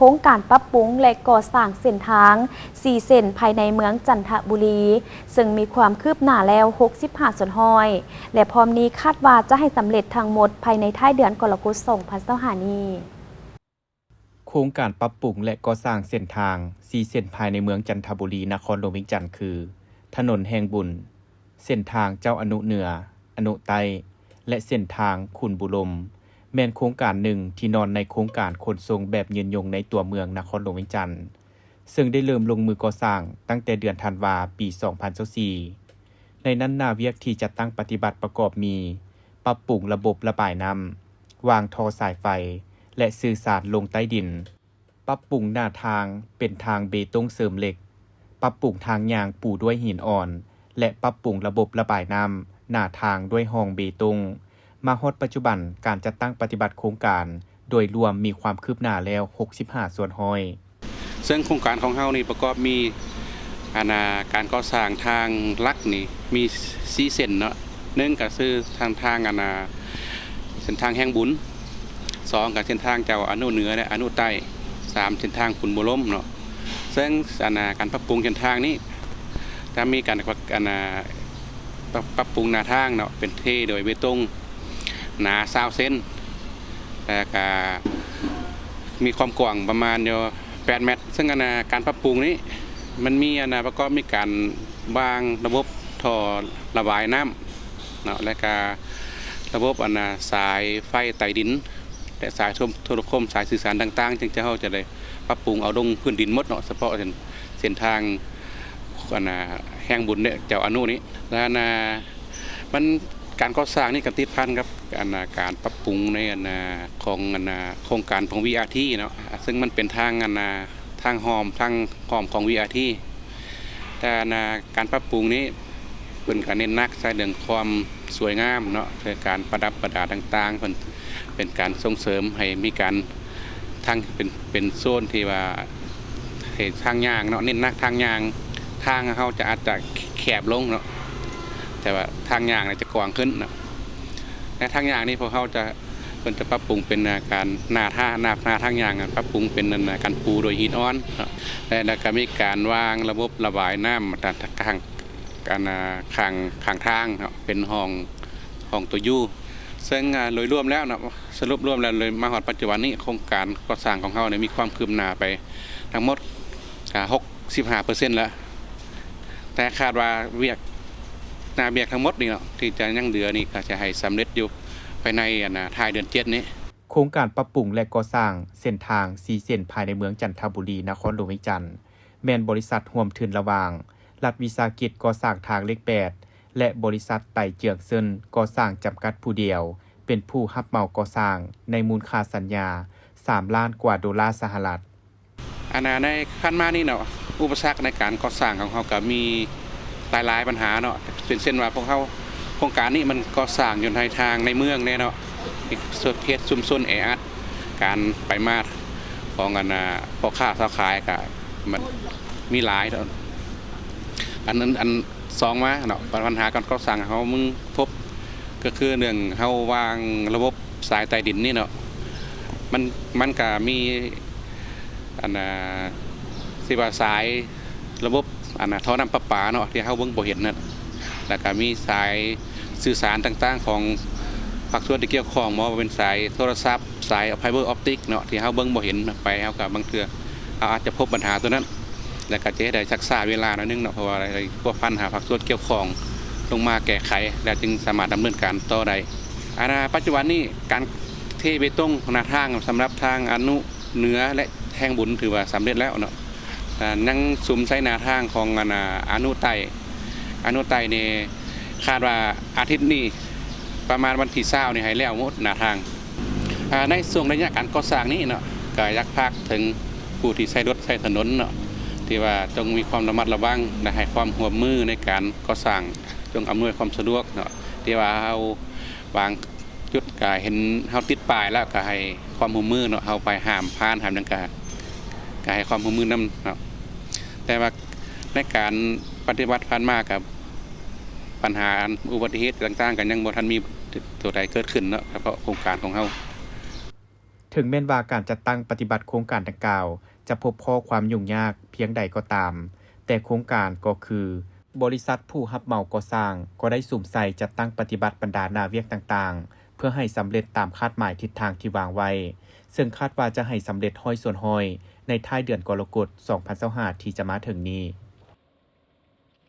ໂຄງການປັບປຸງ ແລະ ກໍ່ສ້າງເສັ້ນທາງສີ່ເສັ້ນພາຍໃນເມືອງຈັນທະບູລີ ເຊິ່ງມີຄວາມຄືບໜ້າແລ້ວຫົກສິບຫ້າສ່ວນຮ້ອຍ ແລະ ພ້ອມນີ້ຄາດວ່າຈະໃຫ້ສຳເລັດທັງໝົດພາຍໃນທ້າຍເດືອນກໍລະກົດສອງພັນຊາວຫ້ານີ້. ໂຄງການປັບປຸງ ແລະ ກໍ່ສ້າງເສັ້ນທາງສີ່ເສັ້ນພາຍໃນເມືອງຈັນທະບູລີ ນະຄອນຫຼວງວຽງຈັນ ຄື ຖະໜົນແຫ່ງບຸນ, ເສັ້ນທາງເຈົ້າອະນຸເໜືອ, ອະນຸໃຕ້ ແລະ ເສັ້ນທາງຂຸນບູລົມ ແມ່ນໂຄງການໜຶ່ງທີ່ນອນໃນໂຄງການຂົນສົ່ງແບບຍືນຍົງໃນຕົວເມືອງນະຄອນຫຼວງວຽງຈັນ, ເຊິ່ງໄດ້ເລີ່ມລົງມືກໍ່ສ້າງຕັ້ງແຕ່ເດືອນທັນວາ ປີສອງພັນຊາວສີ່. ໃນນັ້ນໜ້າວຽກທີ່ຈັດຕັ້ງປະຕິບັດປະກອບມີ ປັບປຸງລະບົບລະບາຍນ້ຳ, ວາງທໍ່ສາຍໄຟ ແລະ ສື່ສານລົງໃຕ້ດິນ, ປັບປຸງໜ້າທາງເປັນທາງເບຕົງເສີມເຫຼັກ, ປັບປຸງທາງຍ່າງປູດ້ວຍຫີນອ່ອນ ແລະ ປັບປຸງລະບົບລະບາຍນ້ຳໜ້າທາງດ້ວຍຮ່ອງເບຕົງ. ມາຮອດປັດຈຸບັນ, ການຈັດຕັ້ງປະຕິບັດໂຄງການໂດຍລວມມີຄວາມຄືບໜ້າແລ້ວຫົກສິບຫ້າສ່ວນຮ້ອຍ. ເຊິ່ງໂຄງການຂອງເຮົານີ້ປະກອບມີ ອັນນ່າ ການກໍ່ສ້າງທາງຫຼັກນີ້ມີສີ່ເສັ້ນເນາະ, ໜຶ່ງກໍຄືທາງ ທາງ ອັນນ່າ ເສັ້ນທາງແຫ່ງບຸນ, ສອງກໍເສັ້ນທາງເຈົ້າອະນຸເໜືອ ແລະ ອະນຸໃຕ້, ສາມເສັ້ນທາງຂຸນບູລົມເນາະ. ເຊິ່ງ ອັນນ່າ ການປັບປຸງເສັ້ນທາງນີ້ຈະມີການ ອັນນ່າ ປັບ ປັບປຸງໜ້າທາງເນາະ ເປັນເທໂດຍເບຕົງ ໜາຊາວເຊັນ ແລ້ວກະມີຄວາມກວ້າງປະມານຢູ່ແປດແມັດ. ເຊິ່ງອັນນ່າ ການປັບປຸງນີ້ມັນມີອັນນ່າ ປະກອບມີການວາງລະບົບທໍ່ລະບາຍນ້ຳເນາະ ແລ້ວກະລະບົບອັນນ່າ ສາຍໄຟໃຕ້ດິນ ແລະ ສາຍໂທ ໂທລະຄົມ ສາຍສື່ສານຕ່າງໆ ເຊິ່ງເຮົາຈະໄດ້ປັບປຸງເອົາລົງພື້ນດິນໝົດເນາະ ສະເພາະເສັ້ນ ເສັ້ນທາງ ອັນນ່າ ແຫ່ງບຸນເດ້ ເຈົ້າອະນຸນີ້ ແລະ ອັນນ່າ ມັນ ການກໍ່ສ້າງນີ້ກໍຕິດພັນກັບ ອັນນ່າ ການປັບປຸງໃນ ອັນນ່າ ຂອງ ອັນນ່າ ໂຄງການຂອງ ວີອາທີ ເນາະ ເຊິ່ງມັນເປັນທາງ ອັນນ່າ ທາງອ້ອມ ທາງອ້ອມຂອງ ວີອາທີ ແຕ່ ອັນນ່າ ການປັບປຸງນີ້ ເພິ່ນກໍເນັ້ນໜັກໃສ່ເລື່ອງຄວາມສວຍງາມເນາະ ເລື່ອງການປະດັບປະດາຕ່າງໆ ເພິ່ນ ເປັນການສົ່ງເສີມໃຫ້ມີການ ທາງເປັນ ເປັນໂຊນທີ່ວ່າໃຫ້ທາງຍ່າງເນາະ ເນັ້ນໜັກທາງຍ່າງ, ທາງເຮົາຈະອາດຈະແຄບລົງເນາະ ແຕ່ວ່າທາງຍ່າງນີ້ຈະກວ້າງຂຶ້ນເນາະ. ໃນທາງຍ່າງນີ້ພວກເຮົາຈະ ເພິ່ນຈະປັບປຸງເປັນ ອາ ການໜ້າທາ ໜ້າ ໜ້າທາງຍ່າງ ປັບປຸງເປັນ ອັນ ການປູໂດຍຫີນອ່ອນເນາະ ແລະ ແລ້ວກໍມີການວາງລະບົບລະບາຍນ້ຳ ຕາ ທາງ ອັນ ຂ້າງ ຂ້າງທາງເນາະ ເປັນຮ່ອງ ຮ່ອງຕົວ U. ເຊິ່ງ ອາ ໂດຍລວມແລ້ວເນາະ ສະຫຼຸບລວມແລ້ວ ເລີຍມາຮອດປັດຈຸບັນນີ້ ໂຄງການກໍ່ສ້າງຂອງເຮົານີ້ມີຄວາມຄືບໜ້າໄປທັງໝົດ ອາ ຫົກສິບຫ້າເປີເຊັນແລ້ວ ແຕ່ຄາດວ່າວຽກ ໜ້າວຽກທັງໝົດນີ້ເນາະ ທີ່ຈະຍັງເຫຼືອນີ້ ກໍຈະໃຫ້ສຳເລັດຢູ່ພາຍໃນ ອັນ ທ້າຍເດືອນເຈັດນີ້. ໂຄງການປັບປຸງ ແລະ ກໍ່ສ້າງເສັ້ນທາງສີ່ເສັ້ນພາຍໃນເມືອງຈັນທະບູລີ ນະຄອນຫຼວງວຽງຈັນ ແມ່ນບໍລິສັດຮ່ວມທຶນລະຫວ່າງລັດວິສາຫະກິດກໍ່ສ້າງທາງເລກແປດ ແລະ ບໍລິສັດໄຕເຈືອງເຊິນກໍ່ສ້າງຈຳກັດຜູ້ດຽວ ເປັນຜູ້ຮັບເໝົາກໍ່ສ້າງ ໃນມູນຄ່າສັນຍາສາມລ້ານກວ່າໂດລາສະຫະລັດ. ອັນນ່າ ໃນຜ່ານມານີ້ເນາະ ອຸປະສັກໃນການກໍ່ສ້າງຂອງເຮົາກໍມີຫຼາຍໆ ບັນຫາເນາະ ເຊັ່ນ ເຊັ່ນວ່າພວກເຮົາ ໂຄງການນີ້ມັນກໍ່ສ້າງຢູ່ໃນທາງໃນເມືອງແດ່ເນາະ ເຂດຊຸມຊົນແອອັດ ການໄປມາຂອງ ອັນນ່າ ພໍ່ຄ້າຊາວຂາຍກໍມັນມີຫຼາຍເນາະ ອັນ ອັນ ອັນ ສອງມາເນາະ ບັນຫາການກໍ່ສ້າງເຮົາເບິ່ງພົບ ກໍຄືເລື່ອງເຮົາວາງລະບົບສາຍໃຕ້ດິນນີ້ເນາະ ມັນ ມັນກະມີ ອັນນ່າ ທີ່ວ່າສາຍລະບົບ ອັນນ່າ ທໍ່ນ້ຳປະປາເນາະ ທີ່ເຮົາເບິ່ງບໍ່ເຫັນນັ້ນ ແລ້ວກະມີສາຍສື່ສານຕ່າງໆ ຂອງພາກສ່ວນທີ່ກ່ຽວຂ້ອງ ບໍ່ວ່າເປັນສາຍໂທລະສັບ ສາຍໄຟເບີອອບຕິກເນາະ ທີ່ເຮົາເບິ່ງບໍ່ເຫັນ ໄປເຮົາກໍບາງເທື່ອ ເຮົາອາດຈະພົບບັນຫາຕົວນັ້ນ ແລ້ວກໍຈະເຮັດໃຫ້ຊັກຊ້າເວລາໜ້ອຍໜຶ່ງເນາະ ເພາະວ່າໄດ້ພົວພັນຫາພາກສ່ວນກ່ຽວຂ້ອງລົງມາແກ້ໄຂ ແລ້ວຈຶ່ງສາມາດດຳເນີນການຕໍ່ໄດ້. ອັນນ່າ ປັດຈຸບັນນີ້ການເທເບຕົງໜ້າທາງສຳລັບທາງອະນຸເໜືອ ແລະ ແຫ່ງບຸນຖືວ່າສຳເລັດແລ້ວເນາະ ອາ ຍັງສຸມໃສ່ໜ້າທາງຂອງ ອັນນ່າ ອະນຸໃຕ້ ອະນຸໃຕ້ນີ້ ຄາດວ່າອາທິດນີ້ ປະມານວັນທີຊາວນີ້ໃຫ້ແລ້ວໝົດໜ້າທາງ. ອາ ໃນຊ່ວງໄລຍະການກໍ່ສ້າງນີ້ເນາະ ກໍຢາກຝາກເຖິງຜູ້ທີ່ໃຊ້ລົດໃຊ້ຖະໜົນເນາະ ທີ່ວ່າຈົ່ງມີຄວາມລະມັດລະວັງ ແລະ ໃຫ້ຄວາມຮ່ວມມືໃນການກໍ່ສ້າງ, ຈົ່ງອຳນວຍຄວາມສະດວກເນາະ ທີ່ວ່າເຮົາບາງຈຸດກໍເຫັນເຮົາຕິດປ້າຍແລ້ວ ກໍໃຫ້ຄວາມຮ່ວມມືເນາະ ເຮົາໄປຫ້າມຜ່ານຫ້າມຫຍັງ ກໍ ກໍໃຫ້ຄວາມຮ່ວມມືນຳເນາະ ແຕ່ວ່າໃນການປະຕິບັດຜ່ານມາ ກໍ ບັນຫາອັນອຸບັດຕິເຫດຕ່າງໆ ກໍຍັງບໍ່ທັນມີຕົວໃດເກີດຂຶ້ນເນາະ ສະເພາະໂຄງການຂອງເຮົາ. ເຖິງແມ່ນວ່າການຈັດຕັ້ງປະຕິບັດໂຄງການດັ່ງກ່າວ ຈະພົບຂໍ້ຄວາມຫຍຸ້ງຍາກພຽງໃດກໍຕາມ, ແຕ່ໂຄງການກໍຄື ບໍລິສັດຜູ້ຮັບເໝົາກໍ່ສ້າງກໍໄດ້ສຸມໃສ່ຈັດຕັ້ງປະຕິບັດບັນດາໜ້າວຽກຕ່າງໆ ເພື່ອໃຫ້ສຳເລັດຕາມຄາດໝາຍທິດທາງທີ່ວາງໄວ້, ເຊິ່ງຄາດວ່າຈະໃຫ້ສຳເລັດຮ້ອຍສ່ວນຮ້ອຍໃນທ້າຍເດືອນກໍລະກົດ ສອງພັນຊາວຫ້າ ທີ່ຈະມາເຖິງນີ້.